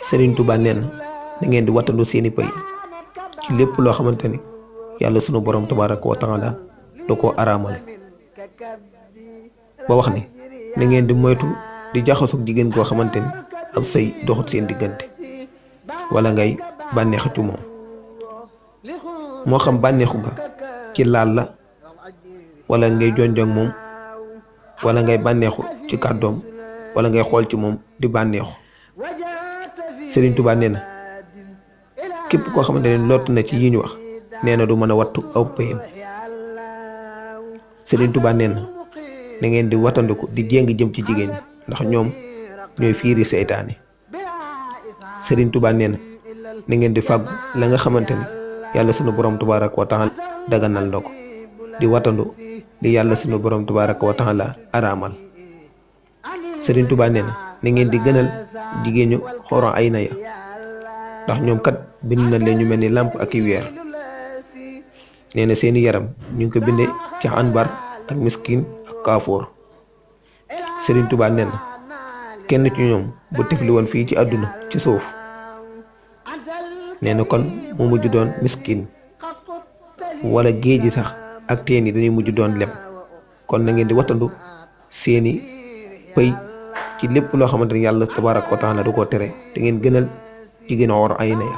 Serigne Touba nee na ngeen di wattandu seeni pay ci lépp loo xamante ni yàlla sunu borom tabaaraka wa taala da koo araamal ba wax ni na ngeen di moytu di jaxasoog jigéen koo xamante ni ab sëy doxut seen diggante wala ngay bànneexu ci moom moo xam bànneexu ga ci laal la wala ngay jonjong moom wala ngay bànneexu ci kàddoom wala ngay xool ci moom di bànneexu Serigne Touba nee na képp koo xamante ne lott na ci yi ñu wax nee na du mën a wattu aw payam Serigne Touba nee na ngeen di wattandiku di jéng jëm ci jigéen ñi ndax ñoom ñooy fiiri seytaane Serigne Touba nee na ngeen di fàggu la nga xamante ni yàlla sunu borom tabaaraka wa taala daganal na ko di wattandu li yàlla sunu borom tabaaraka wa taala araamal Serigne Touba nee na ngeen di gënal jigéen ñu xoro ay na ya ndax ñoom kat bind na leen ñu mel ni làmp ak i weer nee na seeni yaram ñu ngi ko bindee ci anbar ak miskin ak kaafoor Serigne Touba nee na kenn ci ñoom bu tifli woon fii ci àdduna ci suuf nee na kon mu mujj doon miskin wala géej gi sax ak teen yi dañuy mujj doon lem kon na ngeen di wattandu seeni pëy ci lépp loo xamante ni yàlla tabaaraka wa taala du ko tere te ngeen gënal jigéen a war ay na ya